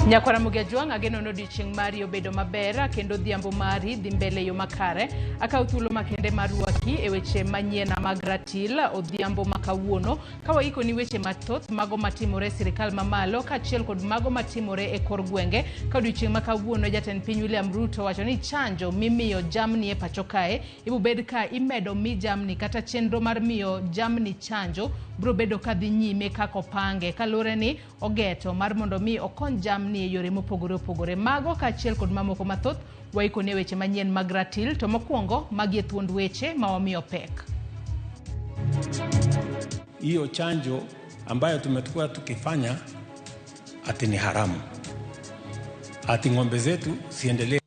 Nyakwara Mugia Jwang' ageno ni odiochieng' mari obedo maber kendo odhiambo mari dhi mbele e yo makare. Akawo thuolo makende mar rwaki e weche manyien mag ratil odhiambo ma kawuono ka waikoni weche mathoth mago matimore e sirikal mamalo kaachiel kod mago matimore e kor gwenge. Ka odiochieng' ma kawuono jatend piny William Ruto wacho ni chanjo mimiyo jamni e pacho kae ibobed ka imedo mi jamni kata chenro mar miyo jamni chanjo biro bedo ka dhi nyime kaka opange kaluwore ni ogeto mar mondo mi okony jamni e yore mopogore opogore. Mago kaachiel kod mamoko mathoth waikoni e weche manyien mag ratil to mokwongo magi e thuond weche ma wamiyo pek. Hiyo chanjo ambayo tumekuwa tukifanya ati ni haramu, ati ng'ombe zetu siendelee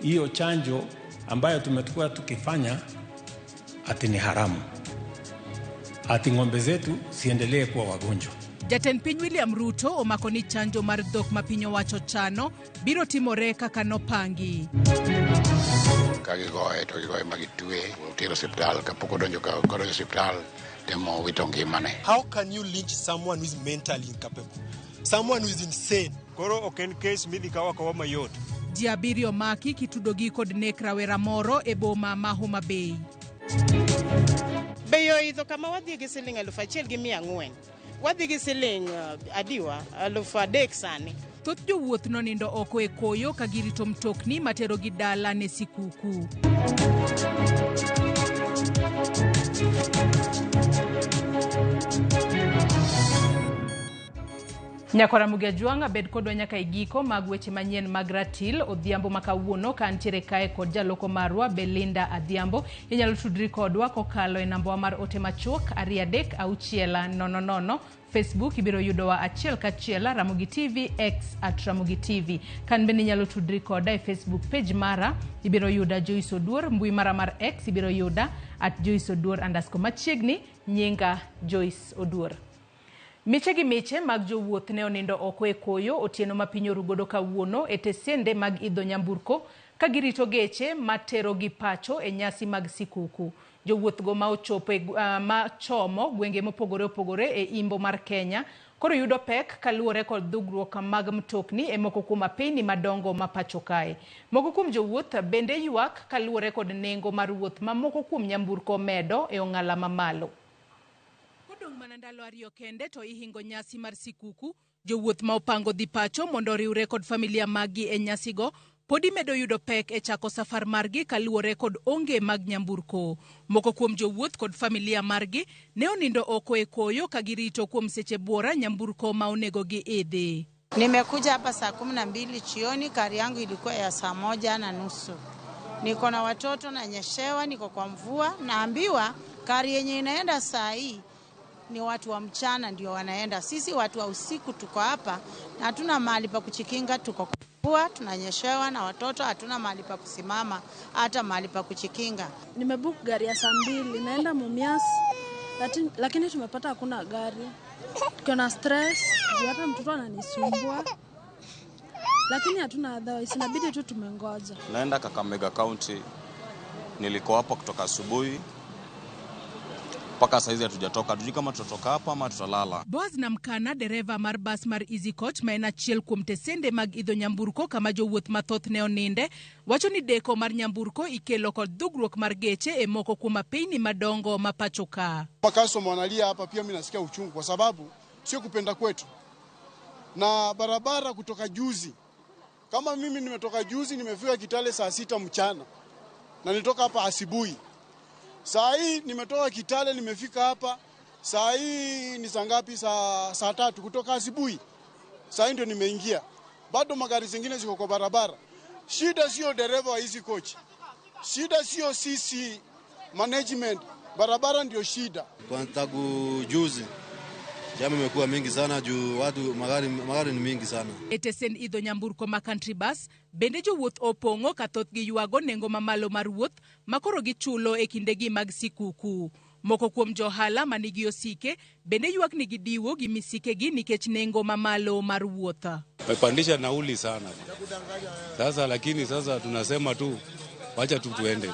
Hiyo chanjo ambayo tumekuwa tukifanya ati ni haramu, ati ng'ombe zetu siendelee kuwa wagonjwa. Jatend piny William Ruto omako ni chanjo mar dhok ma piny owacho chano biro timore kaka nopangi. Ka gigoye to gigoye ma gitwe otere osiptal kapok odonjo ka odonjo osiptal temo wito ngimane. How can you lynch someone who is mentally incapable? Someone who is insane? Koro ok en kes midhi kaw akawa mayot. Ji abiriyo maki kitudogi kod nek rawera moro e boma ma Homa Bay. Bei oidho kama wadhi gi siling 1400. Wadhi gi siling adiwa 3000 sani. Thoth jowuoth nonindo oko e koyo ka girito mtokni materogi dala ne sikuku. Nyakwara Mugia Jwang' bed kodwa nyaka e giko mag weche manyien mag ratil odhiambo ma kawuono ka antiere kae kod jaloko marwa Belinda Adhiambo. Inyalo tudri kodwa kokalo e nambawa mar ote machuok 23600. Facebook ibiro yudowa achiel kachiel Ramogi TV, X at Ramogi TV. Kan bende inyalo tudri koda e Facebook page mara ibiro yuda Joyce Oduor, mbui mara mar X ibiro yuda at Joyce Oduor underscore machiegni nyinga Joyce Oduor. Miche gi miche mag jowuoth ne onindo oko e koyo otieno ma piny oru godo kawuono e tesende mag idho nyamburko ka girito geche materogi pacho e nyasi mag sikuku. Jowuothgo ma ochopo e, ma chomo gwenge mopogore opogore e imbo mar Kenya koro yudo pek kaluwore kod dhugruok mag mtokni e moko kuom apeyni madongo ma pacho kae. Moko kuom jowuoth bende ywak kaluwore kod nengo mar wuoth ma moko kuom nyamburko omedo e ong'ala mamalo. Kodong' mana ndalo ariyo kende to ihingo nyasi mar sikuku, jowuoth ma opango dhi pacho mondo oriwre kod familia maggi e nyasigo podi medo yudo pek e chako safar margi kaluwore kod onge mag nyamburko. Moko kuom jowuoth kod familia margi ne onindo oko e koyo ka girito kuom seche buora nyamburko ma onego giidhi. Nimekuja hapa saa 12 jioni, gari yangu ilikuwa ya saa 1:30. Niko na watoto nanyeshewa, niko kwa mvua, naambiwa gari yenye inaenda saa hii ni watu wa mchana ndio wanaenda. Sisi watu wa usiku tuko hapa na hatuna mahali pa kuchikinga, tuko kwa mvua, tunanyeshewa na watoto, hatuna mahali pa kusimama, hata mahali pa kuchikinga. Nimebook gari ya saa 2 naenda Mumias, lakini tumepata hakuna gari. Tuko na stress, juu hata mtoto ananisumbua. Lakini hatuna otherwise, inabidi tu tumengoja. Naenda Kakamega County, niliko hapa kutoka asubuhi mpaka saizi hatujatoka, hatujui kama tutatoka hapa ama tutalala. Boaz Namkana, dereva mar bas mar Easy Coach ma en achiel kuom tesende mag idho nyamburko kama jowuoth mathoth ne oninde, wacho ni deko mar nyamburko ikelo kod dhugruok mar geche e moko kuom apeyni madongo ma pacho ka. Customer wanalia hapa, pia mimi nasikia uchungu kwa sababu sio kupenda kwetu. Na barabara kutoka juzi, kama mimi nimetoka juzi nimefika Kitale saa 6 mchana na nilitoka hapa asubuhi. Saa hii nimetoka Kitale nimefika hapa saa hii ni saa ngapi? Saa 3 kutoka asubuhi. Saa hii ndio nimeingia. Bado magari zingine ziko kwa barabara. Shida sio dereva wa hizi coach. Shida sio sisi management. Barabara ndio shida. Kwa tangu juzi jamu imekuwa mingi sana juu watu magari ni mingi sana. E tesend idho nyamburko ma Country Bus bende jowuoth opong'o ka thothgi ywago nengo mamalo mar wuoth ma koro gichulo e kindegi mag sikuku. Moko kuom johala ma nigi osike bende ywak ni gidiwo gi misikegi nikech nengo mamalo mar wuoth. Wamepandisha nauli sana sasa, lakini sasa tunasema tu wacha tu tuende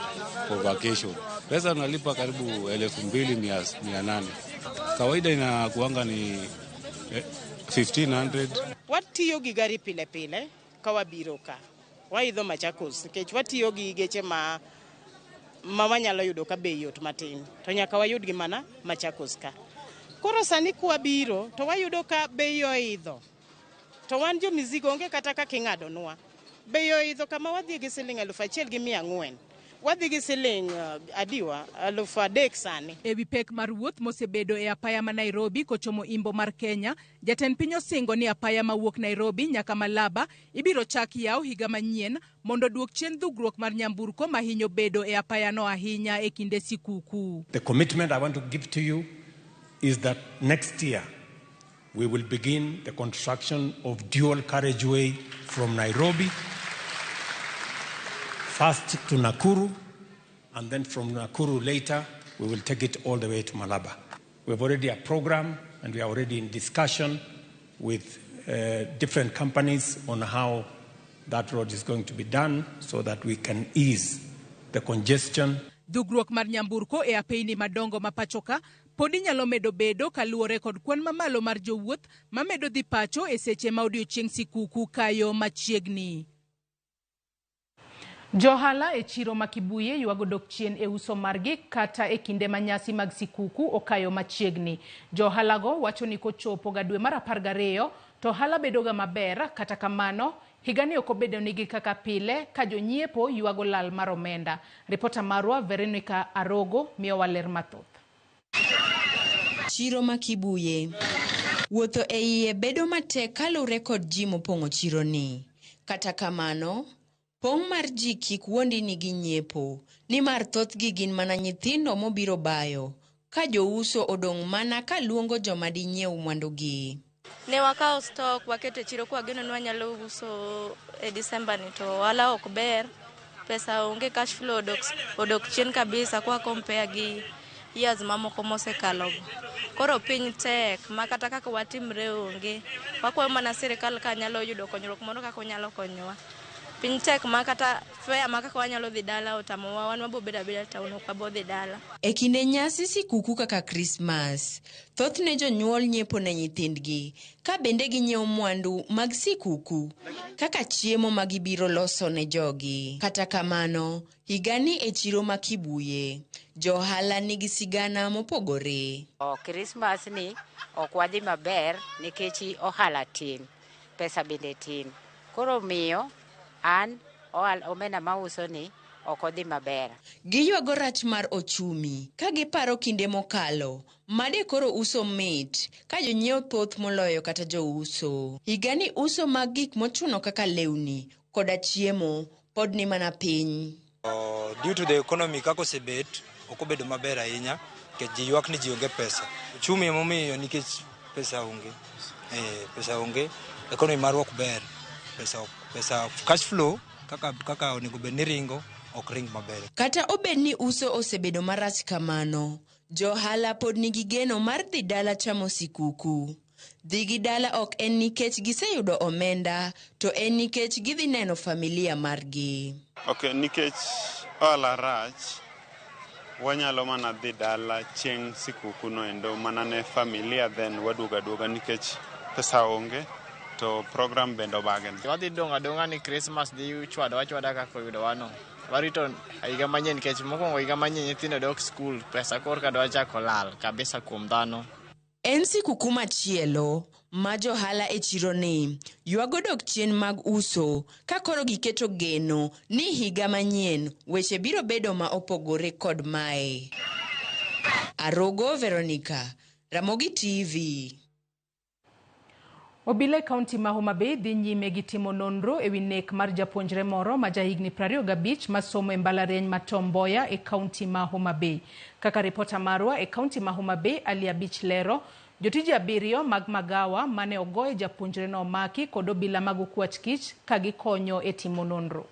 for vacation. Pesa tunalipa karibu 2800. Kawaida inakuanga ni 1500. Watiyo gi gari pile pile ka wabiro ka. Waidho Machakos nikech watiyo gi geche ma wanyalo yudo ka bei yot matin, to nyaka wayud gi mana Machakos ka. Koro sani kwabiro to wayudo ka bei oidho, to wan jo mizigo onge kata kaka ing'adonwa. Bei oidho kama wadhi gi siling 1400, wadhi gi siling adiwa 3000 sani. E wi pek mar wuoth mosebedo e apaya ma Nairobi kochomo imbo mar Kenya, jatend piny osingo ni apaya mawuok Nairobi nyaka Malaba ibiro chak yaw higa manyien mondo duok chien dhugruok mar nyamburko mahinyo bedo e apayano ahinya e kinde sikuku. The commitment I want to give to you is that next year we will begin the construction of dual carriageway from Nairobi first to Nakuru, and then from Nakuru later, we will take it all the way to Malaba. We have already a program, and we are already in discussion with different companies on how that road is going to be done so that we can ease the congestion. Dhugruok mar nyamburko e apeyni madongo ma pachoka pod inyalo medo bedo kaluwore kod kwan mamalo mar jowuoth mamedo dhi pacho e seche ma odiochieng' sikuku kayo machiegni. Johala e chiro ma Kibuye ywago dok chien e uso margi kata e kinde ma nyasi mag sikuku okayo machiegni. Johalago wacho ni kochopo ga dwe mar 12 to ohala bedoga maber, kata kamano higani ok obedo nigi kaka pile ka jonyiepo ywago lal mar omenda. Ripota marwa Veronica Arogo miyowa ler mathoth. Chiro ma Kibuye wuotho e iye bedo matek kaluwore kod ji mopong'o chironi. Kata kamano, pong' mar ji kik wuondi ni ginyiepo, nimar thothgi gin mana nyithindo mobiro bayo, ka jouso odong' mana ka luongo joma dinyiew mwandugi. Ne wakawo stock waketo e chiro kwageno ni wanyalo uso e December ni, to ohala ok ber, pesa onge, cash flow odok chien kabisa kwa compare gi years mamoko mosekalo. Koro piny tek ma kata kaka watimre onge, wakwayo mana sirikal ka nyalo yudo konyruok moro kaka onyalo konyowa. Piny tek ma kata fare ma kaka wanyalo dhi dala otamowa, wan wabobedo abeda town ok wabodhi dala. E kinde nyasi sikuku kaka Krismas, thothne jonyuol nyiepo ne nyithindgi, ka bende ginyiewo mwandu mag sikuku kaka chiemo ma gibiro loso ne jogi. Kata kamano, higani e chiro ma Kibuye, johala nigi sigana mopogore. Krismas ni ok wadhi maber nikech ohala tin, pesa bende tin. Koro miyo an omenda mauso ni ok odhi maber. Giywago rach mar ochumi ka giparo kinde mokalo made koro uso mit ka jonyiewo thoth moloyo kata jouso. Higani uso mag gik mochuno kaka lewni koda chiemo pod ni mana piny. Due to the economy kaka osebet, ok obedo maber ahinya nikech ji ywak ni ji onge pesa. Ochumi emomiyo nikech pesa onge. Pesa onge, economy marwa ok ber. Pesa cash flow kaka onego bed ni ringo ok ring maber. Kata obed ni uso osebedo marach kamano, johala pod nigi geno mar dhi dala chamo sikuku. Dhi gi dala ok en nikech giseyudo omenda, to en nikech gidhi neno familia margi. Ok, nikech ohala rach, wanyalo mana dhi dala chieng' sikuku no endo mana ne familia, then waduogo aduoga nikech pesa onge. To program bende obagni. Wadhi dong' adong'a ni Christmas dhi chwado achwada kaka oyudo wano. Warito higa manyien nikech mokwongo higa manyien nyithindo dok skul, pesa korka dwa chako lal kabisa kuom dhano. En sikuku machielo ma johala e chironi ywago dok chien mag uso ka koro giketo geno ni higa manyien weche biro bedo ma opogore kod mae. Arogo Veronica, Ramogi TV. Obila e kaunti ma Homa Bay dhi nyime gi timo nonro ewi nek mar japuonjre moro ma jahigni 25 masomo e mbalariany ma Tom Mboya e kaunti ma Homa Bay. Kaka ripota marwa e kaunti ma Homa Bay Ali Abich lero, jotije 7 mag magawa mane ogoye japuonjreno omaki kod obila mag okwach kich ka gikonyo e timo nonro.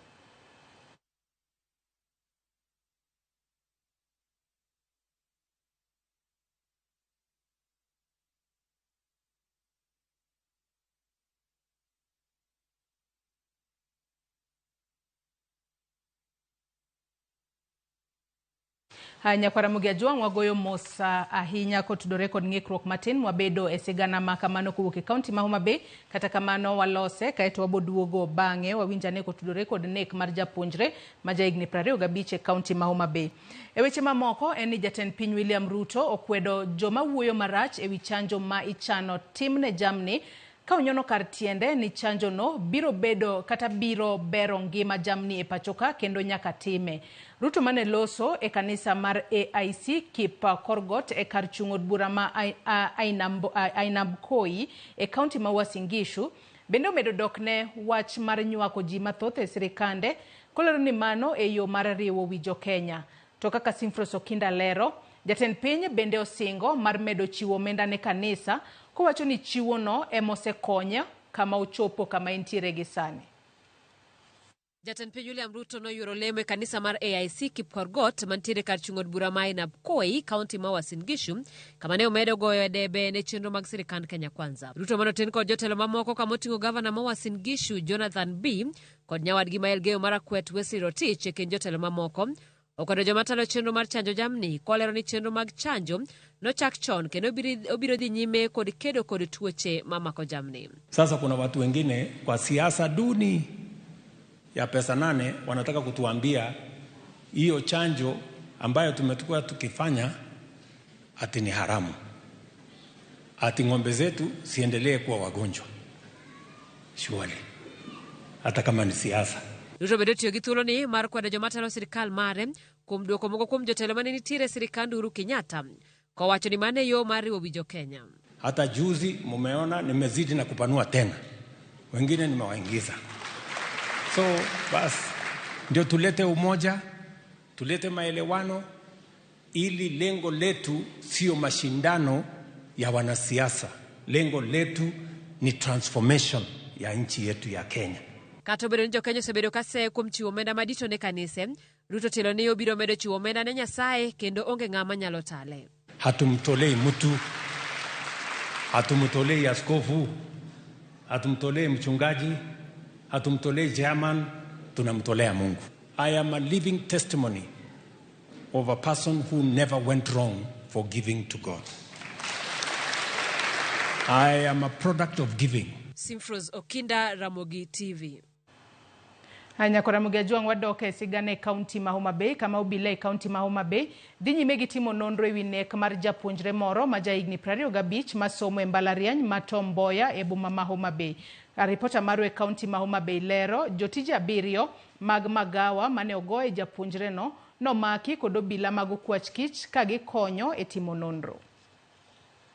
Nyakwara Ramogi Ajwang' wagoyo mos ahinya kotudore kod ng'ikruok matin mwabedo e sigana ma kamano kowuok e kaunti ma Homa Bay. Kata kamano walose kaeto waboduogo bang'e wawinjane kotudore kod nek mar japuonjre ma jahigni 25 e kaunti ma Homa Bay. E weche mamoko en ni jatend piny William Ruto okwedo joma wuoyo marach ewi chanjo ma ichano timne jamni ka onyono kar tiende ni chanjo no biro bedo kata biro bero ngima jamni e pachoka kendo nyaka time. Ruto mane loso e kanisa mar AIC Kipkorgot e kar chung' od bura ma Ainabkoi e kaunti ma Uasin Gishu bende omedo dok ne wach mar nywako ji mathoth e sirikande kolero ni mano e yo mar riwo wi jo-Kenya. To kaka Simfros Okinda lero, jatend piny bende osingo mar medo chiwo omenda ne kanisa kowacho ni chiwono emosekonye kama ochopo kama entiere gi sani. Jatend piny William Ruto noyuoro lemo e kanisa mar AIC Kipkorgot mantiere kar chung' od bura ma Ainabkoi, kaunti ma Uasin Gishu, kama ne omedo goyo debe ne chenro mag sirikand Kenya Kwanza. Ruto manoten kod jotelo mamoko kama oting'o gavana ma Uasin Gishu Jonathan B kod nyawadgi ma Elgeyo Marakwet Wesley Rotich e kind jotelo mamoko okwedo joma talo chenro mar chanjo jamni kolero ni chenro mag chanjo nochak chon kendo obiro dhi nyime kod kedo kod tuoche mamako jamni. Sasa kuna watu wengine kwa siasa duni ya pesa nane wanataka kutuambia hiyo chanjo ambayo tumekuwa tukifanya ati ni haramu, ati ng'ombe zetu siendelee kuwa wagonjwa. Surely, hata kama ni siasa. Ruto bende otiyo gi thuoloni mar kwedo joma talo sirikal mare kuom duoko moko kuom jotelo mane nitiere e sirikand Uhuru Kenyatta kowacho ni mano e yo mar riwo wi jo-Kenya. Hata juzi mumeona nimezidi na kupanua tena, wengine nimewaingiza. So basi ndio tulete umoja, tulete maelewano, ili lengo letu sio mashindano ya wanasiasa. Lengo letu ni transformation ya nchi yetu ya Kenya. Kata obedo ni jokenya osebedo ka seye kuom chiwo omenda madito ne kanise, Ruto otelo ni obiro medo chiwo omenda ne Nyasaye kendo onge ng'ama nyalo tale. Hatumtolei mtu, hatumtolei askofu, hatumtolei mchungaji, hatumtolei chairman, tunamtolea Mungu. I am a living testimony of a person who never went wrong for giving to God. I am a product of giving. Simfros Okinda, Ramogi TV. Nyakora Ramogi Ajwang' wadok e sigana e kaunti ma Homa Bay kama obila e kaunti ma Homa Bay dhi nyime gi timo nonro ewi nek mar japuonjre moro ma jahigni 25 masomo e mbalariany ma Tom Mboya e boma ma Homa Bay. Ripota marwa e kaunti ma Homa Bay lero jotije 7 mag magawa mane ogoye japuonjreno nomaki kod obila mag okwach kich ka gikonyo e timo nonro.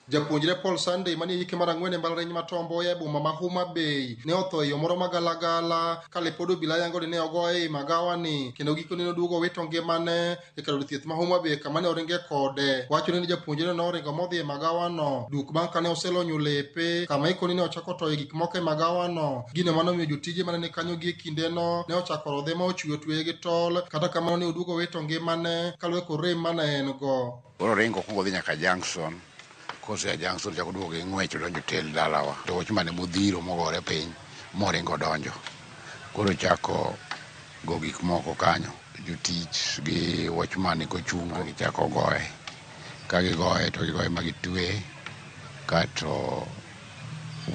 Japuonjre Paul Sunday manie hike mar 4 e mbalariany ma Tom Mboya e boma ma Homa Bay ne otho e yo moro magalagala kale pod obila yango ni ne ogoye ei magawani kendo gikone noduogo owito ngimane e kar od thieth ma Homa Bay kama ne oringe kode. Wachore ni japuonjre noringo modhi e magawano duk bang' kane oselonyo lepe kama ikoni ne ochako toyo gik moko e magawano. Gino manomiyo jotije mane ni kanyo gie kindeno ne ochako rodhe ma ochwe tweye gi tol, kata kamano ne oduogo owito ngimane kaluwore kod rem mane en go. Koro oringo okuongo odhi nyaka junction, kosea junction chako duogo gi ng'wech odonjo tel dalawa. To watchman emodhiro mogore piny moringo odonjo. Koro chako go gik moko kanyo. Jotich gi watchman kochungo gichako goye. Ka gigoye to gigoye ma gitweye kato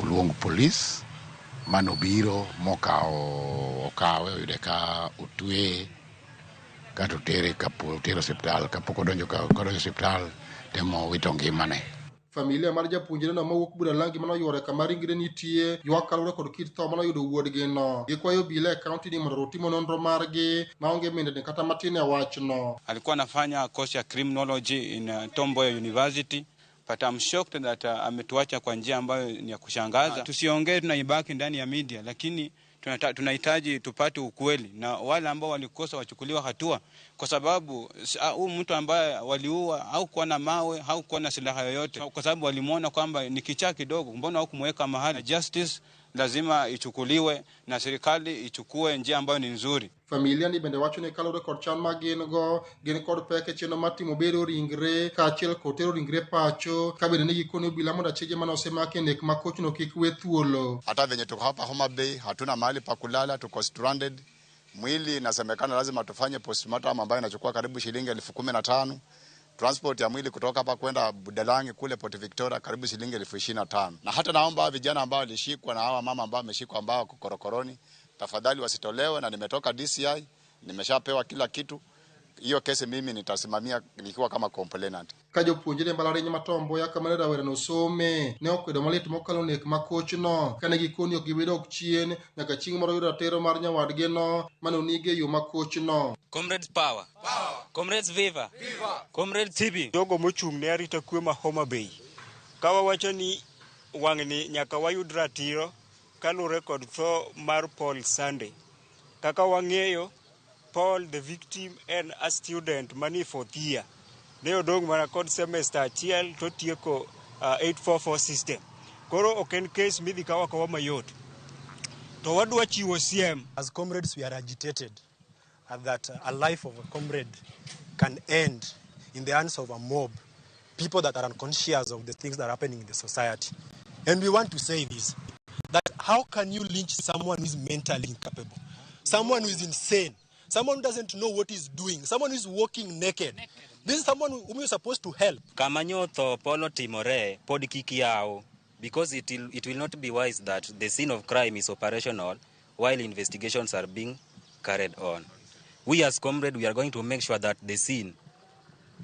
oluong polis manobiro mokawo okawe oyude ka otweye kato otere otere osiptal kapok odonjo kodonjo osiptal temo wito ngimane. Familia mar japuonjreno mawuok Budalangi manoyworo kama ringre nitie ywak kaluwore kod kit tho manoyudo wuodgino. Gikwayo obila e kaunti ni mondo otimo nonro margi maonge mindni kata matin e wachno. Alikuwa anafanya course ya criminology in Tom Mboya University, but I'm shocked that ametuacha kwa njia ambayo ni ya kushangaza. Tusiongee tunaibaki ndani ya media, lakini tunahitaji tupate ukweli na wale ambao walikosa wachukuliwa hatua, kwa sababu huyu mtu ambaye waliua hakuwa na mawe, hakuwa na silaha yoyote, kwa sababu walimwona kwamba ni kichaa kidogo, mbona hawakumweka mahali? Justice lazima ichukuliwe na serikali ichukue njia ambayo ni nzuri. Familia ni bende wacho ni kaluwore kod chan ma gin go, gin kod pek e chenro mar timo bero ringre kaachiel kod tero ringre pacho ka bende ne gikone obila mondo achije mane osemaki e nek ma kochno kik we thuolo. Hata venye tuko hapa Homa Bay hatuna mahali pa kulala, tuko stranded. Mwili inasemekana lazima tufanye postmortem ambayo inachukua karibu shilingi 15,000. Transport ya mwili kutoka hapa kwenda Budalangi kule Port Victoria karibu shilingi 25,000. Na hata naomba vijana ambao walishikwa na hawa mama ambao wameshikwa ambao wako korokoroni, tafadhali wasitolewe. Na nimetoka DCI, nimeshapewa kila kitu. Hiyo kesi mimi nitasimamia nikiwa kama complainant. Ka jopuonjre e mbalariany ma Tom Mboya kama ne rawerano some ne okwedo malit mokalo nek ma kochno kane gikoni ok gibidok chien nyaka chieng' moro yudo ratiro mar nyawadgino mane onegi e yo ma kochno. Comrades power. Power. Comrades viva. Viva. Comrades TB. Jogo mochung' ne arita kwe ma Homa Bay. Ka wawacho ni wang'ni nyaka wayud ratiro kaluwore kod tho mar Paul Sunday. Kaka wang'eyo, Paul the victim en a student mani fourth year. Ne odong' mana kod semester achiel to tieko 844 system. Koro ok en case midhi kaw akawa mayot. To wadwa chiwo siem. As comrades, we are agitated that a life of a comrade can end in the hands of a mob, people that are unconscious of the things that are happening in the society. And we want to say this, that how can you lynch someone who is mentally incapable, someone who is insane, someone who doesn't know what he's doing, someone who is walking naked. This is someone whom you're supposed to help. Kama nyotho Paul otimore pod kik yaw, because it will not be wise that the scene of crime is operational while investigations are being carried on. We as comrades, we are going to make sure that the scene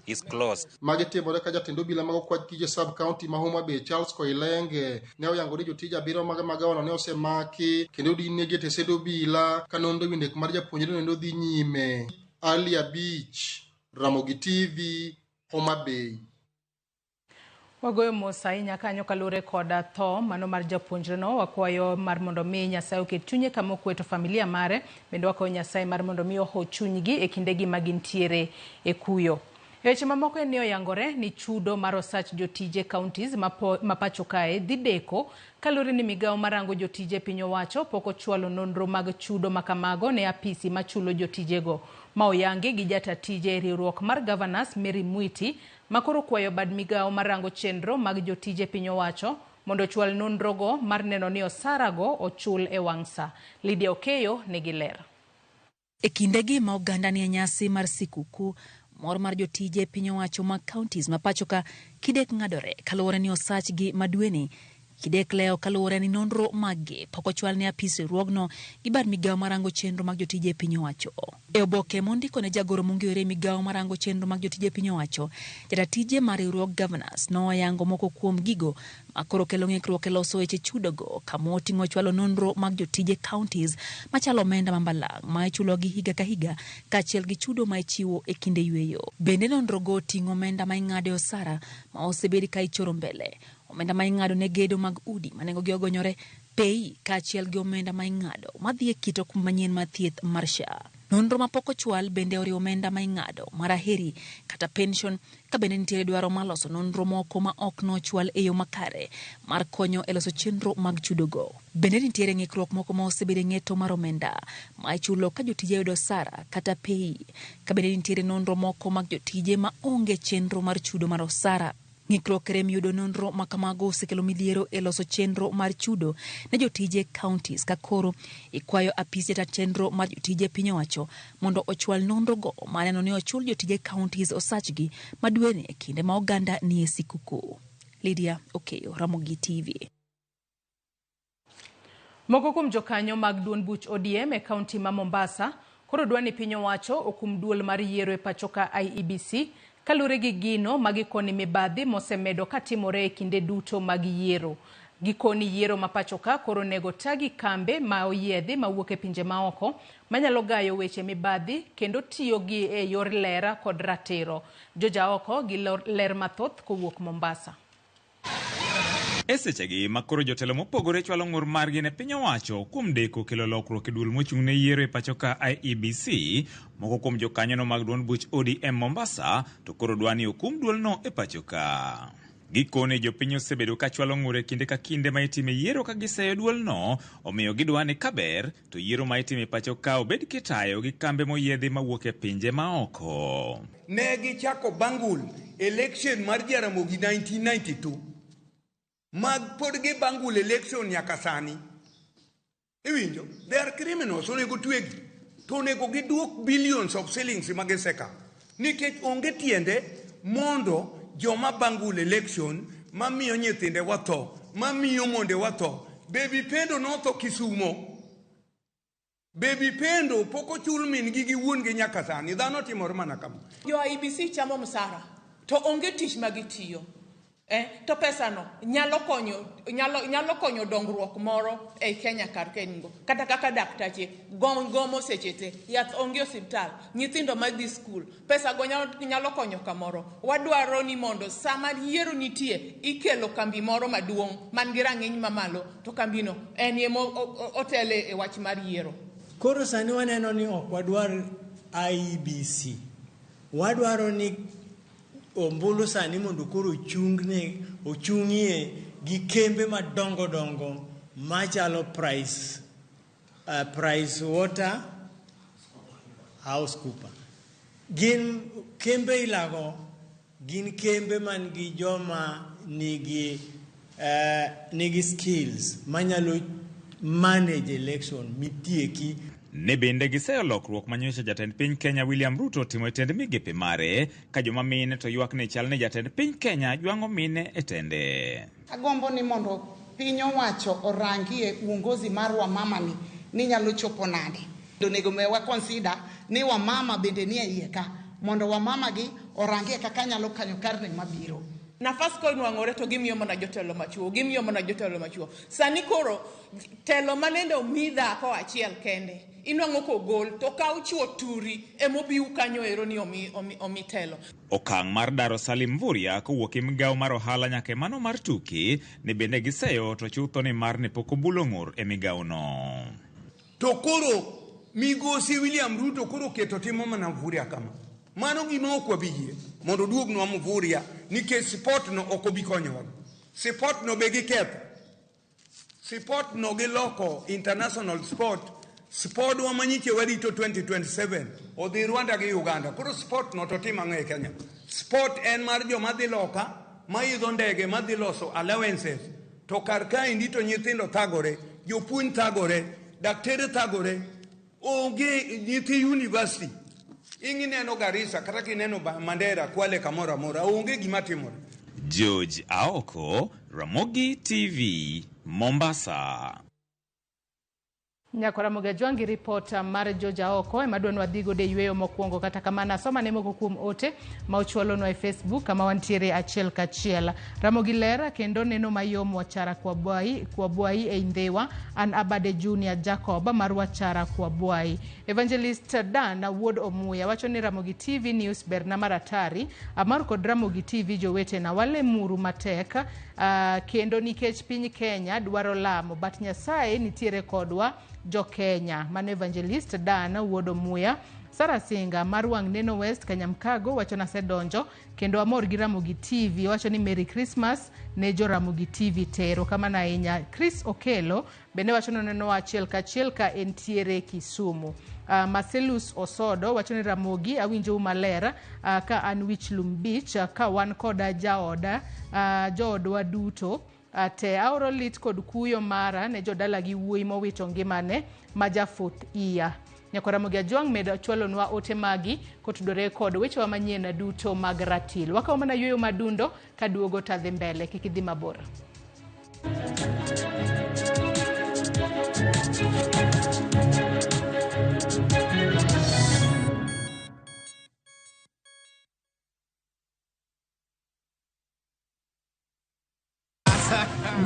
is closed. Magi timore ka jatend obila mag okwach kich e sub county ma Homa Bay Charles Koilenge ne oyango ni jotije abiriyo mag magawano ne osemaki kendo odin-negi e tesend obila ka nonro ewi nek mar japuonjre no dhi nyime. Ali Abich, Ramogi TV, Homa Bay. Wagoyo mos ahinya kanyo kaluwore koda tho mano mar japuonjreno. Wakwayo mar mondo mi Nyasaye oket chunye kama okwe to familia mare bende wakwayo Nyasaye mar mondo mi oho chunygi e kindegi ma gintiere e kuyo. E weche mamoko en ni oyangore ni chudo mar osach jotije counties ma pacho kae dhi deko kaluwore ni migawo marango jotije piny owacho pok ochwalo nonro mag chudo makamago ne apisi machulo jotijego. Ma oyangi gi jata tije e riwruok mar Governors Mary Mwiti makoro kwayo bad migawo marango chenro mag jotije piny owacho mondo ochwal nonrogo mar neno ni osarago ochul e wang' sa. Lydia Okeyo nigi ler. E kindegi ma oganda nie nyasi mar sikuku, mor mar jotije piny owacho mag counties ma pacho ka kidek ng'adore kaluwore ni osachgi ma dweni kidek leo kaluwore ni nonro maggi pok ochwal ne apis riwruogno gi bad migawo marango chenro mag jotije piny owacho. E oboke mondiko ne jagoro mong'ere migawo marango chenro mag jotije piny owacho, jatatije mar riwruog Governors noyango moko kuom gigo makoro kelo ng'ikruok e loso weche chudogo kama oting'o chwalo nonro mag jotije counties machalo omenda ma mbalang' ma ichulogi higa ka higa kaachiel gi chudo ma ichiwo e kinde yweyo. Bende nonrogo oting'o omenda ma ing'ado e osara ma osebed ka ichoro mbele, omenda ma ing'ado ne gedo mag udi ma nengogi ogonyore, pei kaachiel gi omenda ma ing'ado madhi e kit okumba manyien mar thieth mar SHA. Nonro mapok ochwal bende oriwo omenda ma ing'ado mar aheri kata pension ka bende nitiere dwaro mar loso nonro moko ma ok nochwal e yo makare mar konyo e loso chenro mag chudogo. Bende nitiere ng'ikruok moko ma osebedo e ng'eto mar omenda ma ichulo ka jotije yudo osara kata pei, ka bende nitiere nonro moko mag jotije ma onge chenro mar chudo mar osara. Ng'ikruok rem yudo nonro ma kamago osekelo midhiero e loso chenro mar chudo ne jotije counties ka koro ikwayo apis jata chenro mar jotije piny owacho mondo ochwal nonrogo ma neno ni ochul jotije counties osachgi ma dweni e kinde ma oganda nie sikuku. Lydia Okeyo, Ramogi TV. Moko kuom jokanyo mag duond buch ODM e kaunti ma Mombasa koro dwa ni piny owacho okum duol mar yiero e pacho ka IEBC kaluwore gi gino ma gikoni mibadhi mosemedo katimore e kinde duto mag yiero. Gikoni yiero ma pacho ka koro onego tagi kambe ma oyiedhi mawuok e pinje maoko manyalo gayo weche mibadhi kendo tiyo gi e yor lera kod ratiro. Jojaoko gi ler mathoth kowuok Mombasa. E sechegi ma koro jotelo mopogore chwalo ng'ur margi ne piny owacho kuom deko kelo lokruok e duol mochung' ne yiero e pacho ka IEBC, moko kuom jokanyono mag duond buch ODM Mombasa to koro dwa ni okum duolno e pacho ka. Gikone jopiny osebedo ka chwalo ng'ur e kinde ka kinde ma itime yiero ka giseyo duolno, omiyo gidwa ni kaber to yiero ma itime e pacho ka obed kitayo gi kambe moyiedhi mawuok e pinje maoko. Ne gichako bangul election mar Jaramogi 1992 mag pod gi bangul election nyaka sani. Iwinjo? They are criminals, onego twegi. To onego giduok billions of shillings ma gisekawo. Nikech onge tiende mondo joma bangul election mamiyo nyithinde watho, mamiyo monde watho. Baby Pendo notho Kisumo. Baby Pendo pok ochul min gi gi wuon gi nyaka sani. Dhano timore mana kama. Jo IEBC chamo msara to onge tich ma gitiyo. To pesano nyalo konyo dongruok moro ei Kenya kar kengo. Kata kaka daktache gomo seche te, yath onge osiptal, nyithindo madhi skul, pesa go nyalo konyo kamoro. Wadwaro ni mondo sama yiero nitie ikelo kambi moro maduong' man gi rang'iny mamalo, to kambino en ema otele e wach mar yiero. Koro sani waneno ni ok wadwar IEBC. Wadwaro ni ombulu sani mondo koro ochung'ie gi kembe madongo dongo machalo Price Water House Cooper. Gin kembe ilago, gin kembe man gi joma nigi skills manyalo manage election mitieki. Ne bende giseyo lokruok manyocha jatend piny Kenya William Ruto timo e tend migepe mare, ka joma mine to ywak ni chal ni jatend piny Kenya jwang'o mine e tende. Agombo ni mondo piny owacho orangie uongozi mar wamama ni nyalo chopo nade. Onego wa consider ni wamama bende nie iye ka, mondo wamama gi orangie kaka nyalo kanyo karne mabiro. Nafas konwang'ore to gimiyo mana jotelo machuo, gimiyo mana jotelo machuo. Sani koro telo manende omi dhako achiel kende, inwang'o kogol to kaw chuo turi emobiu kanyo ero ni omi telo. Okang' mar daro Salim Mvurya kowuok e migawo mar ohala nyaka e mano mar tuke ne bende giseyo to chutho ni mar ne pok obulo ng'ur e migawono. To koro migosi William Ruto koro keto timo mana Mvurya kama. Mano gima ok wabi yie mondo oduognwa Mvurya nikech sport no ok obi konyowa. Sport no be giketho. Sport no giloko international sport. Sportwa manyiche warito 2027 odhi Rwanda gi Uganda. Koro sport no to timo ang'o e Kenya? Sport en mar joma dhi loka, maidho ndege, madhi loso allowances. To kar kaendi to nyithindo thagore, jopuonj thagore, daktere thagore, onge nyithi university. Ingineno Garissa kata kineno Mandera, Kwale, kamoro amora, onge gima timore. George Aoko, Ramogi TV, Mombasa. Nyakora Mogajwangi report mar George Aoko ema dwa nwadhi godo e yweyo mokwongo. Kata kamano asoma ne moko kuom ote ma ochwalonwa e Facebook kama wantiere achiel kachiel. Ramogi ler kendo neno mayom Wachara Kwabwai e Ndhiwa. An Abade Junior Jacob mar Wachara Kwabwai. Evangelist Dan Wuod Omuya wacho ni Ramogi TV News berna maratari. Amor kod Ramogi TV jowetena, walemuru matek kendo nikech piny Kenya dwaro lamo, but Nyasaye nitiere kodwa jo Kenya. Mano Evangelist Dan Wuod Omuya. Sara Singa mar Wang' Neno West Kanyamkago wacho nasedonjo kendo amor gi Ramogi TV. Wacho ni Merry Christmas ne jo Ramogi TV tero kamano ahinya. Chris Okelo bende wacho ni oneno achiel kachiel ka entiere Kisumu. Marcellus Osodo wacho ni Ramogi awinjou maler ka an Wichlum Beach ka wan koda jaoda joodwa duto. Te aoro lit kod kuyo mara ne jodala gi wuoyi mowito ngimane ma jafuth iya. Nyakora Ramogi Ajwang' medo chwalonwa ote magi kotudore kod wechewa manyien duto mag ratil. Wakawo mana yueyo madundo kaduogo tadhi mbele, kik idhi mabor.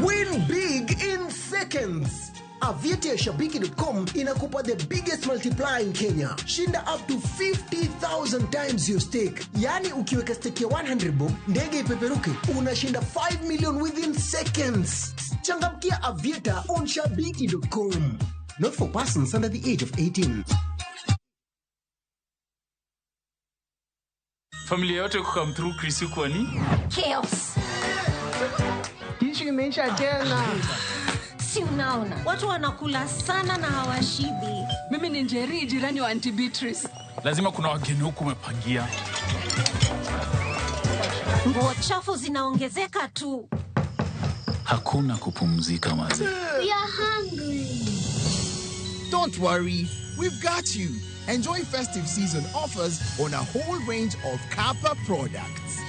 Win big in seconds. Aviator ya Shabiki.com inakupa the biggest multiplier in Kenya. Shinda up to 50,000 times your stake. Yani ukiweka stake ya 100 bob, ndege ipeperuke, unashinda 5 million within seconds. Changamkia Aviator on Shabiki.com. Not for persons under the age of 18. Familia yote kukam through Chris kwani? Chaos. Ishu imeisha tena. Si unaona watu wanakula sana na hawashibi. Mimi ni Njeri, jirani wa Auntie Beatrice. Lazima kuna wageni huku umepangia. Nguo chafu zinaongezeka tu. Hakuna kupumzika maze. We are hungry. Don't worry, we've got you. Enjoy festive season offers on a whole range of Kappa products.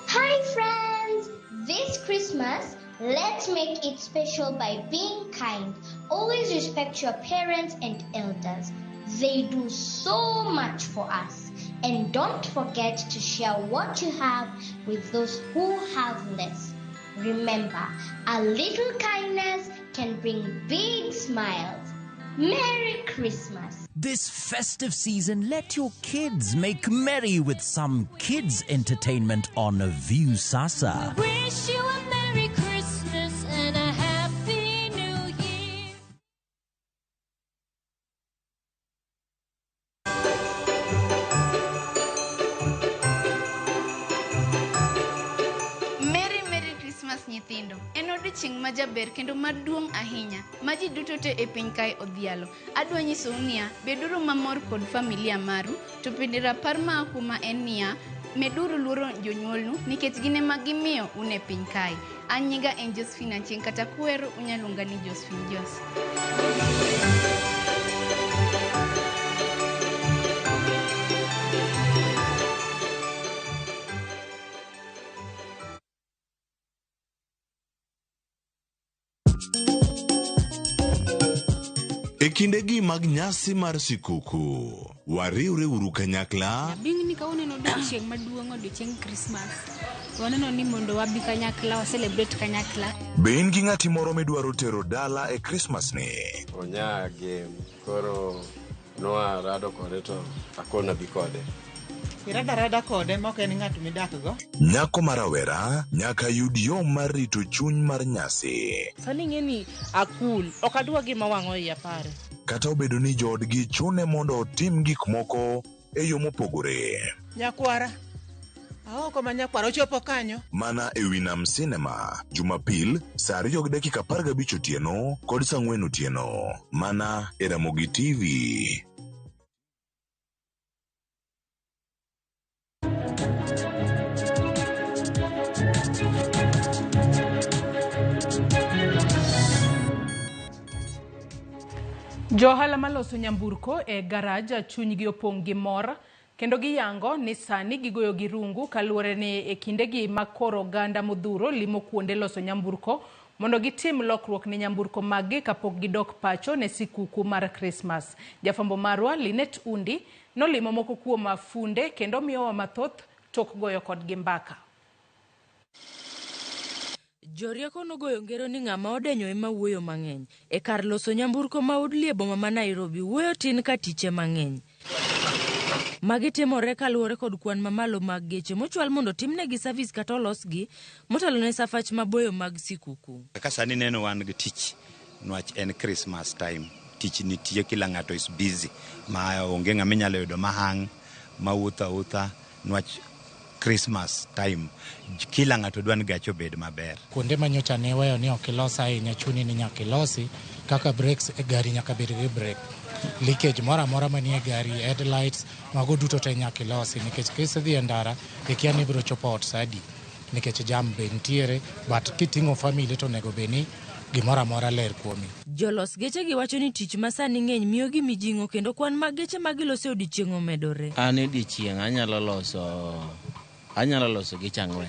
Hi friends! This Christmas, let's make it special by being kind. Always respect your parents and elders. They do so much for us. And don't forget to share what you have with those who have less. Remember, a little kindness can bring big smiles. Merry Christmas! This festive season, let your kids make merry with some kids entertainment on Viusasa. Wish you a Merry Christmas and a Happy New Year. Merry Merry Christmas nyithindo. En odiochieng' ma jaber kendo maduong' ahinya ma ji duto te e piny kae odhialo. Adwa nyisou niya, beduru mamor kod familia maru, to bende rapar maa kuma en niya, meduru luoro jonyuolnu nikech gin ema gimiyo un e piny kae. An nyinga en Josephine Achieng' kata kuhero unyaluonga ni Josephine Jos. E kindegi mag nyasi mar sikuku, wariwre uru kanyakla Bingni ka uneno odiochieng' maduong' odiochieng' Christmas. Waneno ni mondo wabi kanyakla, wa celebrate kanyakla. Be in gi ng'ati moro midwaro tero dala e Krismas ni? Onya game koro noa rado kode to akona bi kode. Irada rada kode ma ok en ng'at midak go. Nyako ma rawera nyaka yud yo mar rito chuny mar nyasi. Sani ing'e ni akul, ok adwa gima wang'o iya pare. Kata obedo ni joodgi chune mondo otim gik moko e yo mopogore. Nyakwara. Aoko ma nyakwara ochopo kanyo. Mana e wi Nam Cinema, Jumapil, saa 2:15 otieno kod saa 4 otieno. Mana e Ramogi TV. Johala maloso nyamburko e garaj chunygi opong' gi mor kendo giyango ni sani gigoyo gi rungu kaluwore ni e kindegi ma koro oganda modhuro limo kuonde loso nyamburko mondo gitim lokruok ne nyamburko maggi kapok gidok pacho ne sikuku mar Krismas. Jafwambo marwa Linet Undi nolimo moko kuom funde kendo miyowa mathoth tok goyo kodgi mbaka. Jorieko nogoyo ngero ni ng'ama odenyo ema wuoyo mang'eny. E kar loso nyamburko ma Woodley e boma ma Nairobi, wuoyo tin ka tiche mang'eny. Magi timore kaluwore kod kwan mamalo mag geche mochwal mondo timnegi service kata olosgi motelo ne safach maboyo mag sikuku. Kaka sani neno wan gi tich nwach en Christmas time. Tich nitie kila ng'ato is busy ma onge ng'ama inyalo yudo mahang' mawuotho awuotha nwach Christmas time. Kila ng'ato dwa ni gache obed maber. Kuonde ma nyocha ne iweyo ni ok ilos ahinya chuni ni nyaka ilosi kaka brakes e gari nyaka bed gi brake. Leakage moro amora manie gari, headlights, mago duto te nyaka ilosi nikech kisedhi e ndara ikia ni ibiro chopo ot sa adi nikech jam be nitiere but kiting'o family to onego bed ni gimoro amora ler kuomi. Jolos gechegi wacho ni tich ma sani ng'eny miyogi mijing'o kendo kwan mag geche ma giloso e odiechieng' omedore. An e odiechieng' anyalo loso geche 4.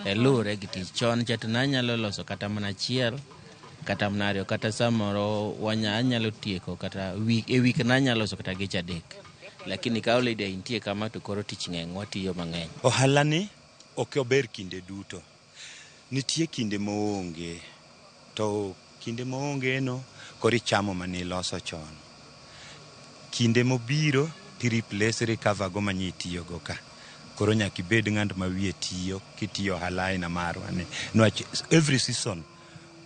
E luwore gi tich. Chon cha to nanyalo loso kata mana achiel, kata mana 2, kata samoro anyalo tieko kata wik, e wik nanyalo loso kata geche 3. Lakini ka holiday nitie kama to koro tich ng'eny, watiyo mang'eny. Ohala ni ok ober kinde duto. Nitie kinde maonge, to kinde maonge no koro ichamo mane iloso chon. Kinde mobiro ti replace recover go mane itiyogo ka. Koro nyaka ibed ng'at ma wiye tiyo kitiyo ohala aina marwa ni. Nwach every season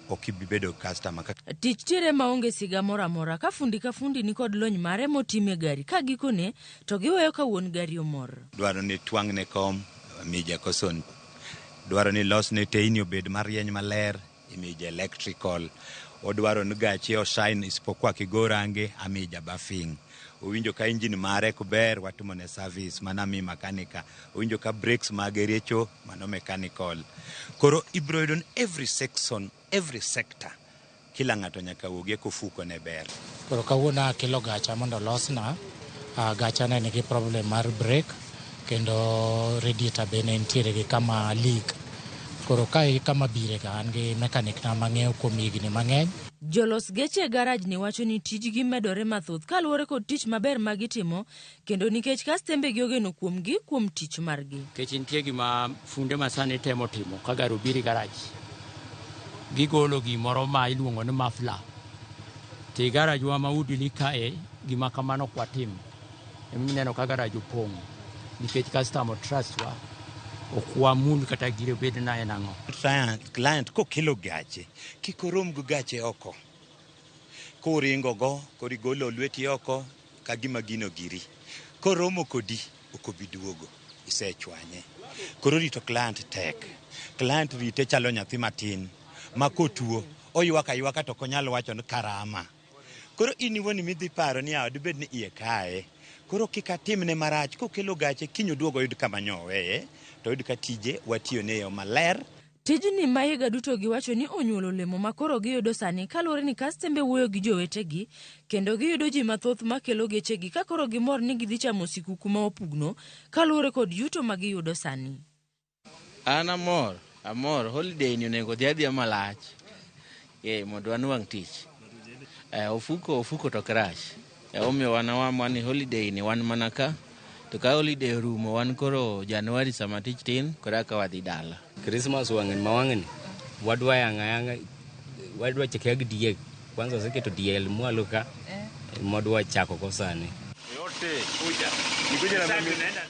ok ibi bedo customer kaka. Tich tiere maonge siga moro amora ka fundi ka fundi ni kod lony mare motime gari ka gikone to giweyo ka wuon gari omor. Dwaro ni twang'ne kom mija koson. Dwaro ni losne teyni obed marieny maler imija electrical. Odwaro ni gache oshine isipokuwa kigo range amija buffing. Owinjo ka engine mare ok ber, watimo ne service, mano ami makanika. Owinjo ka brakes mage richo, mano mechanical. Koro ibiro yudo ni every section, every sector, kila ng'ato nyaka wuogie kofuko ne ber. Koro kawuono akelo gacha mondo olosna. Gacha ne nigi problem mar brake kendo radiator be ne nitiere gi kama leak. Koro kae kama bire ga an gi mechanic na mang'eyo kuom higni mang'eny. Jolos geche e garaj ni wacho ni tijgi medore mathoth kaluwore kod tich maber ma gitimo kendo nikech kastembegi ogeno kuomgi kuom tich margi. Nikech nitie gima funde ma sani temo timo ka gari obiro e garaj, gigolo gimoro ma iluongo ni muffler. To e garajwa ma Woodley kae gima kamano ok watim. Emomiyo ineno ka garaj opong' nikech customer trust wa ok wamul kata gire bed na en ang'o. Client kokelo gache, kik orom gi gache oko. Koringo go, koro igolo lweti oko ka gima gino giri. Koromo kodi, ok obi duogo. Isechwanye. Koro rito client tek. Client rite chalo nyathi matin ma kotuo, oywak aywaka to ok onyal wacho ni karama. Koro in iwuon midhi paro ni yawa dibed ni iye kaye. Koro kik atimne marach, kokelo gache kiny oduog oyud kama nyoweye, to oyud ka tije watiyone e yo maler. Tijni ma higa duto giwacho ni onyuolo olemo ma koro giyudo sani kaluwore ni kastembe wuoyo gi jowetegi kendo giyudo ji mathoth makelo gechegi ka koro gimor ni gidhi chamo sikuku ma opugno kaluwore kod yuto ma giyudo sani. An amor, amor. Holiday ni onego odhi adhiya malach. Mondo wanwang' tich. Ofuko to ok rach. Omiyo wan awamwa ni holiday ni wan mana ka. To ka holiday orumo wan koro Januari sama tich tin, koro eka wadhi dala. Christmas wang'ni ma wang'ni wadwa yang'a yang'a wadwa chake gi diek kwanza waseketo diel mwalo ka mwadwa chako go sani.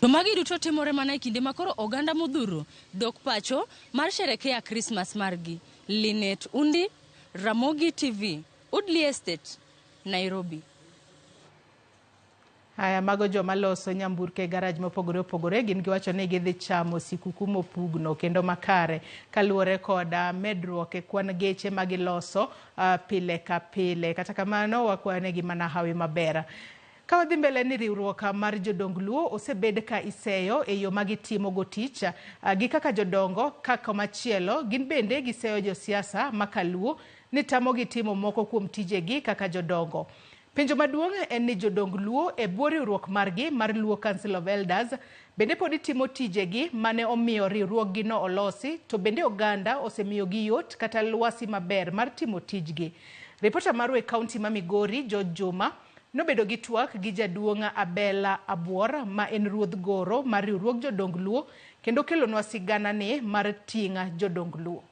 To magi duto timore mana e kinde ma koro oganda modhuro dok pacho mar sherekea Christmas margi. Linet Undi, Ramogi TV, Woodley Estate, Nairobi. Haya, mago joma loso nyamburko e garaj mopogore opogore gin giwacho ni gidhi chamo sikuku mopugno kendo makare kaluwore kod medruok e kwan geche ma giloso pile ka pile. Kata kamano wakwayonegi mana hawi maber. Ka wadhi mbele ni riwruok mar jodong Luo osebed ka iseyo e yo ma gitimo go tich gi kaka jodongo ka komachielo gin bende giseyo josiasa ma kaluo ni tamogi timo moko kuom tijegi kaka jodongo. Penjo maduong' en ni jodong Luo e bwo riwruok margi mar Luo Council of Elders bende pod timo tijegi mane omiyo riwruokgino olosi to bende oganda osemiyogi yot kata lwasi maber mar timo tijgi. Ripota marwa e kaunti ma Migori George Juma nobedo gi twak gi jaduong' Abela Abuor ma en ruodh goro mar riwruog jodong Luo kendo kelonwa sigana ni mar ting'a jodong Luo.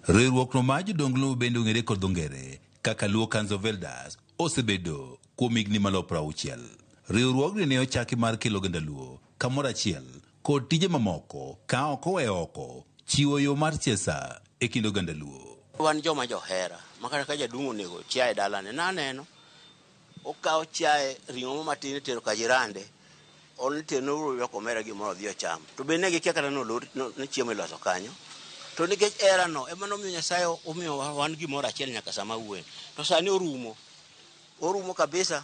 Riwruok no mar jodong Luo bende ong'ere kod dho ngere kaka Luo Council of Elders osebedo kuom higni maloyo 60. Riwruogni ne ochaki mar kelo oganda Luo kamoro achiel kod tije mamoko ka ok oweyo oko chiwo yo mar siasa e kind oganda Luo. Wan joma johera ma kata ka jaduong' onego chiaye dalane naneno okawo chiaye ring'o matin itero ka jirande on itero ywak omera gimoro odhi ocham to be ne gikia kata ni chiemo iloso kanyo to nikech hera no ema nomiyo Nyasaye omiyo wan gimoro achiel nyaka sama wuoye to sani orumo orumo kabisa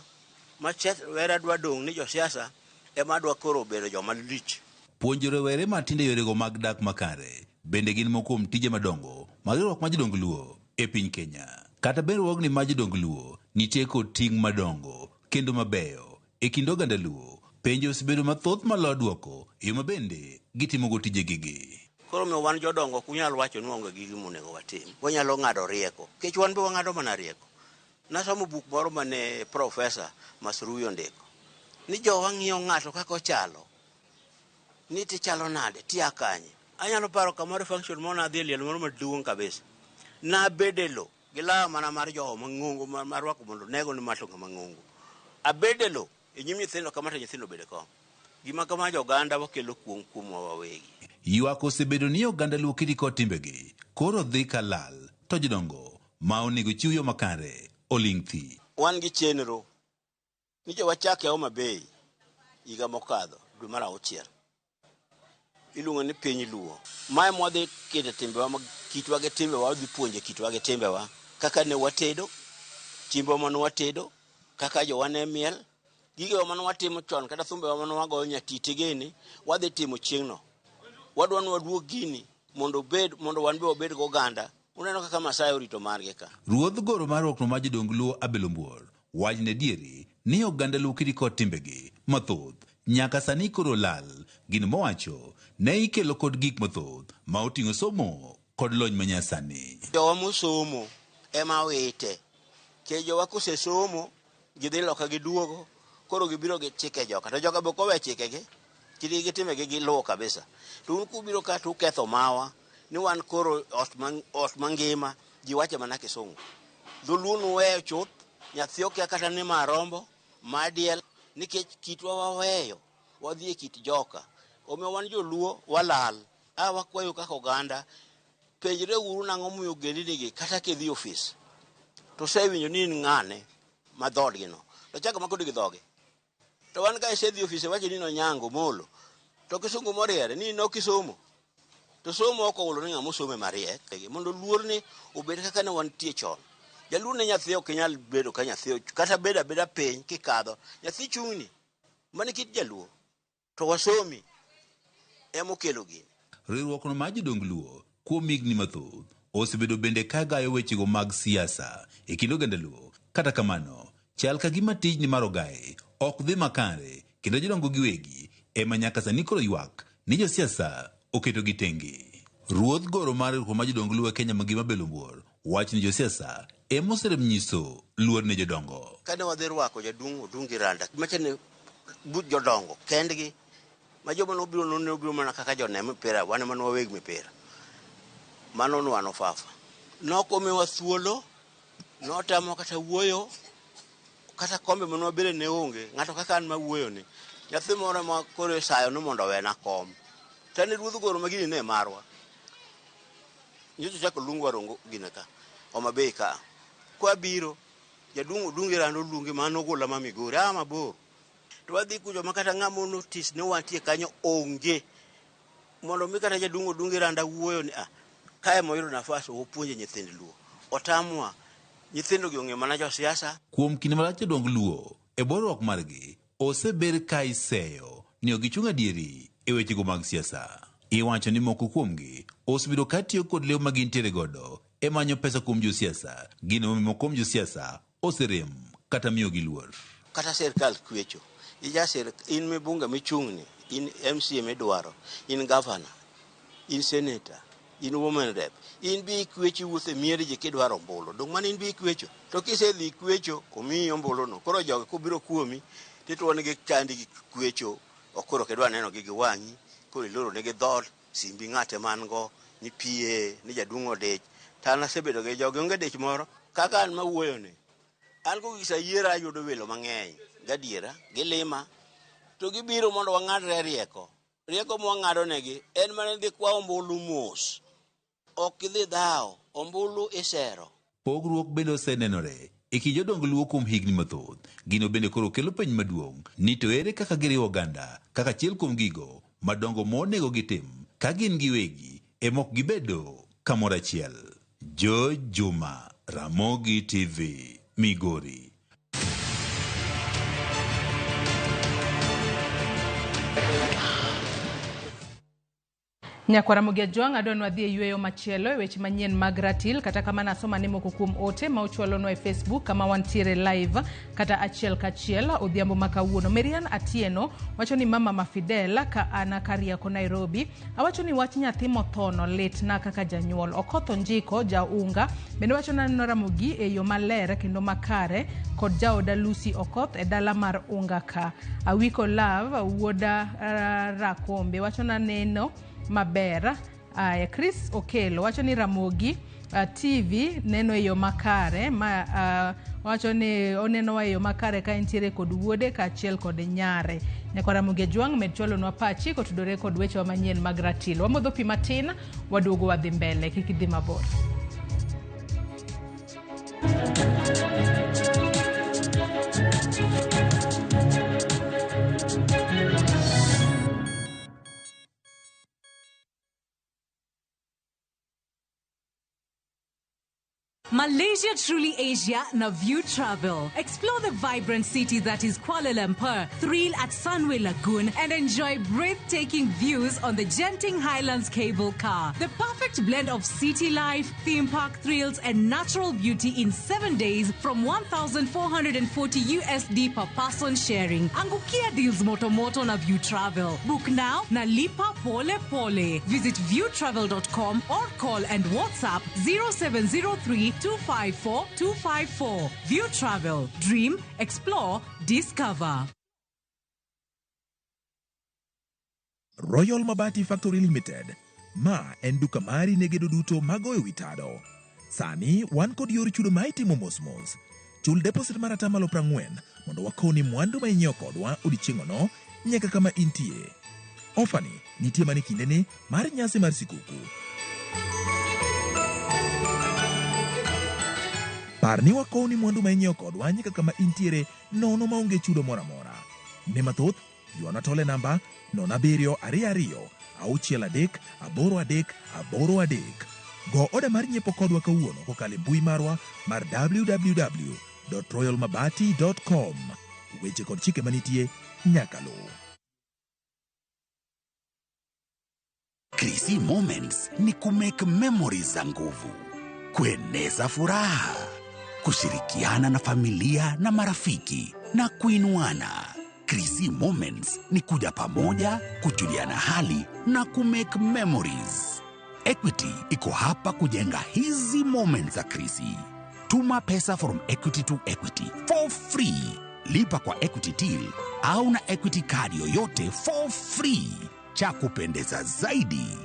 ma hera dwa dong' ni josiasa ema dwa koro bedo joma lich. Puonjo rowere matindo yorego mag dak makare bende gin moko kuom tije madongo mag riwruok mar jodong Luo e piny Kenya. Kata bed riwruogni mar jodong Luo nitie kod ting' madongo kendo mabeyo e kind oganda Luo, penjo osebedo mathoth maloyo duoko e yo ma bende gitimogo tijegigi. Koro omiyo wan jodongo ok unyal wacho ni waonge gi gima onego watim. Wanyalo ng'ado rieko. Nikech wan be wang'ado mana rieko. Nasomo buk moro mane Profesa Masrui ondiko. Ni jowa ng'iyo ng'ato kaka ochalo. Ni tichalo nade, tia kanye. Anyalo paro kamoro function moro nadhi e liel moro maduong' kabisa. Nabedo e lo gi lawa mana mar joho mang'ongo marwako mondo nego ni ma to ng'ama ng'ongo. Abedo e lo e nyim nyithindo kama to nyithindo obedo e kom. Gima kama jo oganda wakelo kuong' kuomwa wawegi. Ywak osebedo ni oganda Luo kiti kod timbegi koro dhi ka lal to jodongo ma onego chiw yo makare oling' thi. Wan gi chenro ni jo wachak e Homa Bay. higa mokadho dwe mar 6. Iluongo ni piny Luo. Mae mwadhi keto timbewa, kitwa gi timbewa, wadhi puonje kitwa gi timbewa. Kaka ne watedo, chiembwa mane watedo, kaka jowa ne miel, gigewa mane watimo chon, kata thumbewa mane wagoyo nyatiti gini, wadhi timo chieng'no. Wadwa ni waduog gini mondo obed, mondo wan be wabed gi oganda. Uneno kaka Masai orito margi ka. Ruodh goro mar riwruokno mar jodong Luo Abel Ombuor wachne diere ni oganda Luo kidi kod timbegi mathoth nyaka sani koro lal. Gino mowacho ne ikelo kod gik mathoth ma oting'o somo kod lony manyasani. Jowa mosomo ema wite. Nikech jowa kosesomo, gidhi loka giduogo, koro gibiro gi chike joka. To joka be ok owe chikegi, kitgi gi timbegi giluwo kabisa. To un kubiro ka to uketho mawa, ni wan koro ot mangima, ji wacho mana kisungu. Dholuo nuweyo chuth, nyathi okia kata ni ma rombo, ma diel, nikech kitwa waweyo, wadhi e kit joka. Omiyo wan joluo walal. A wakwayo kaka oganda, penjre uru nang'o momiyo ogendini gi kata kidhi ofis, to osewinjo ni in ng'ane ma dhoodgi no. To chako makodi gi dhogi. To wan ka isedhi ofis iwacho ni nonyango molo, to kisungu moriere ni nok isomo. To somo ok owulo ni ng'ama osomo ema riek. Mondo luor ni obed kaka ne wantie chon. Jaluo ne nyathi ok nyal bedo ka nyathi, kata bedo abeda piny kikadho. Nyathi chung'ni, mano kit jaluo. To wasomi emokelo gini. Riwruokno mar jodong Luo kuom higni mathoth osebedo bende ka gayo wechego mag siasa e kind oganda Luo. Kata kamano, chal ka gima tijni mar ogaye ok dhi makare kendo jodongo giwegi ema nyaka sani koro ywak ni josiasa oketogi tenge. Ruodh goro mar riwruok mar jodong Luo e Kenya mangima Abel Ombuor wacho ni josiasa ema oserem nyiso luor ne jodongo. Kane wadhi rwako jaduong' Odungi Randa, macha ne but jodongo kendgi, ma joma nobiro no ne obiro mana kaka jone mipira, wan ema ne waweg mipira. Mano nwano fafa. Nok omiwa thuolo, notamo kata wuoyo, kata kombe mane wabede ne onge, ng'ato kaka an mawuoyo ni. Nyathi moro ma koro isayo ni mondo owena kom. To ne ruodh goro ma gini ne marwa. Nyocha chako luongwa Rongo gine ka, Homa Bay ka. Kwabiro, jaduong' Odungi Randa oluongi mano ogola ma Migori, a mabor. To wadhi kucho ma kata ng'ama notice ni wantie kanyo onge. Mondo mi kata jaduong' Odungi Randa wuoyo ni kae moyudo nafas opuonje nyithind Luo. Otamwa, nyithindo gi ong'eyo mana josiasa. Kuom kinde malach jodong Luo e bwo riwruok margi oseber ka iseyo ni ok gichung' adieri e wechego mag siasa. Iwacho ni moko kuomgi osebedo ka tiyo kod lew ma gintiere godo e manyo pesa kuom josiasa, gino momiyo moko kuom josiasa oserem kata miyogi luor. Kata sirkal kwecho, in mibunge michung'ni, in MCA midwaro, in governor, in senator, in woman rep, in bi ikwecho iwuotho e mier ji kidwaro ombulu. Dong' mano in bi ikwecho. To kisedhi ikwecho, omiyi ombulu no. Koro jogi kobiro kuomi, tituo nigi chandi gi kwecho, ok koro ok idwa neno gi gi wang'i, koro iloro negi dhoot, simbi ng'ate man go, ni PA, ni jaduong' odich. To an asebedo gi jogi, onge dich moro. Kaka an mawuoyo ni, an kogik sa yiero ayudo welo mang'eny, gadiera, gilima, to gibiro mondo wang'adre rieko. Rieko mwang'ado negi en mana dhi kwa ombulu mos. Ok idhi dhawo, ombulu isero. Pogruok bende osenenore e kind jodong Luo kuom higni mathoth. Gino bende koro kelo penj maduong' ni to ere kaka giriwo oganda kaka achiel kuom gigo madongo monego gitim ka gin giwegi ema ok gibedo kamoro achiel. George Juma, Ramogi TV, Migori. Nyakwara Ramogi Ajwang' adwa ni wadhi e yweyo machielo e weche manyien mag ratil, kata kamano asoma ne moko kuom ote ma uchwalonwa e Facebook kama wantiere live kata achiel kachiel odhiambo ma kawuono. Marian Atieno wacho ni mama ma Fidel ka an Kariako Nairobi, awacho ni wach nyathi mothono litna kaka janyuol. Okoth Onjiko jaunga bende wacho ni aneno Ramogi e yo maler kendo makare kod jaoda Lucy Okoth e dala mar Unga ka. Awiko Love wuoda Rakombe wacho ni aneno maber. Aya, Chris Okelo wacho ni Ramogi TV neno e yo makare ma wacho ni onenowa e yo makare ka entiere kod wuode kaachiel kod nyare. Nyakwar Ramogi Ajwang' med chwalonwa pachi kotudore kod wechewa manyien mag ratil. Wamodho pi matin, waduogo wadhi mbele, kik idhi mabor. Malaysia Truly Asia na View Travel. Explore the vibrant city that is Kuala Lumpur, thrill at Sunway Lagoon, and enjoy breathtaking views on the Genting Highlands cable car. The perfect blend of city life, theme park thrills, and natural beauty in 7 days from 1,440 USD per person sharing. Angukia deals moto moto na View Travel. Book now na lipa pole pole. Visit viewtravel.com or call and WhatsApp 0703 254 254. View Travel. Dream, explore, discover. Royal Mabati Factory Limited. Ma en duka mari ne gedo duto magoyo wi tado. Sani wan kod yor chudo ma itimo mos mos. Chul deposit mar 40% mondo wakoni mwandu ma inyiewo kodwa odiechieng'ono nyaka kama intie. Ofani nitie mana e kindeni mar nyasi mar sikuku. Par ni wakowni mwandu ma inyiewo kodwa nyaka kama intiere nono maonge chudo moro amora. Ne mathoth, ywana tole namba 0722 63 83 83. Go oda mar nyiepo kodwa kawuono kokalo e mbui marwa mar www.royalmabati.com. Weche kod chike manitie nyaka luw. Krisi Moments ni kumake memories za nguvu, kueneza furaha, kushirikiana na familia na marafiki na kuinuana. Krisi Moments ni kuja pamoja, kujuliana hali na kumake memories. Equity iko hapa kujenga hizi moments za Krisi. Tuma pesa from Equity to Equity for free. Lipa kwa Equity Till au na Equity card yoyote for free. Cha kupendeza zaidi,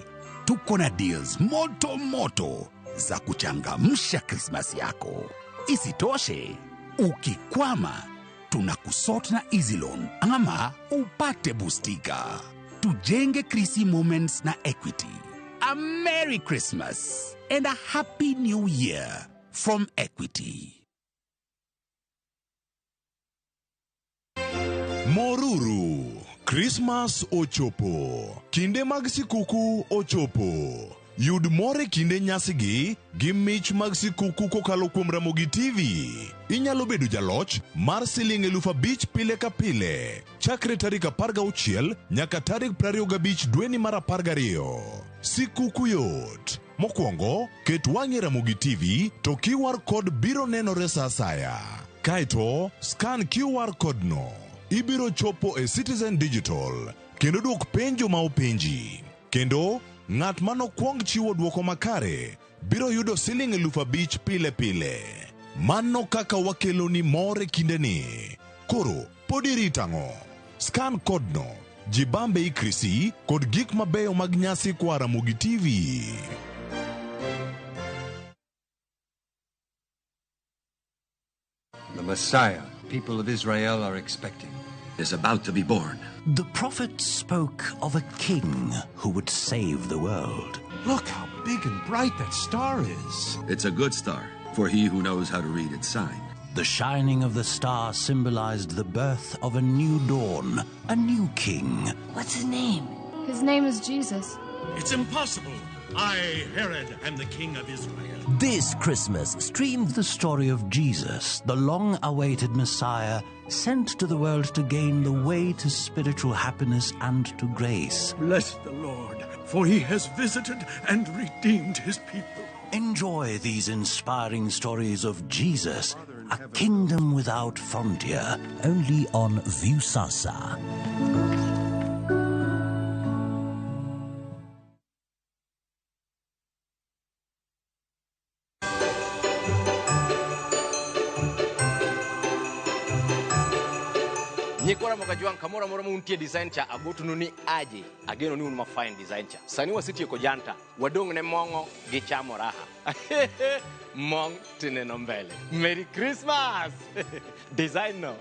tuko na deals moto moto za kuchangamsha Christmas yako. Isitoshe, ukikwama tunakusort na Easy Loan ama upate bustika. Tujenge Krisi Moments na Equity. A Merry Christmas and a Happy New Year from Equity. Moruru, Christmas ochopo. Kinde mag sikuku ochopo. Yud mor e kinde nyasigi gi mich mag sikuku kokalo kuom Ramogi TV. Inyalo bedo jaloch mar siling 5,000 pile ka pile chakre tarik 16 nyaka tarik 25 dweni mar 12. Sikuku yot. Mokwongo, ket wang'i Ramogi TV to QR code biro nenore sa asaya. Kaeto, scan QR code no. Ibiro chopo e Citizen Digital kendo dwok penjo ma openji. Kendo ng'at manokwong chiwo dwoko makare biro yudo siling 5,000 pile pile. Mano kaka wakeloni mor e kindeni. Koro pod irito ang'o? Scan code no, jibambe ikrisi kod gik mabeyo mag nyasi kwa Ramogi TV. The Messiah people of Israel are expecting is about to be born. The prophet spoke of a king who would save the world. Look how big and bright that star is. It's a good star for he who knows how to read its sign. The shining of the star symbolized the birth of a new dawn, a new king. What's his name? His name is Jesus. It's impossible. I, Herod, am the king of Israel. This Christmas, stream the story of Jesus, the long-awaited Messiah, sent to the world to gain the way to spiritual happiness and to grace. Bless the Lord, for he has visited and redeemed his people. Enjoy these inspiring stories of Jesus, a kingdom without frontier, only on Viusasa. Nyikora Mokajuang kamoro amora ma untie design cha agotunu ni aje ageno ni un ma fine design cha sani wasetieko janta wadong' ne mong'o gi chamo raha mong' tineno mbele. Merry Christmas. Design no.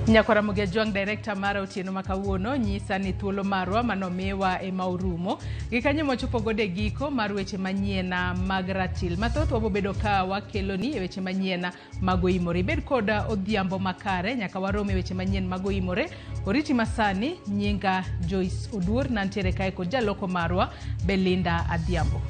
Nyakwara Ramogi Ajwang' director mara otieno ma kawuono nyisa ni thuolo marwa manomiwa ema orumo. Gikanyo mochopo godo e giko mar weche manyien mag ratil. Mathoth wabobedo ka wakeloni e weche manyien mag oimore. Ibed kod odhiambo makare nyaka warom e weche manyien mag oimore. Oriti masani nyinga Joyce Oduor nantiere kae kod jaloko marwa Belinda Adhiambo.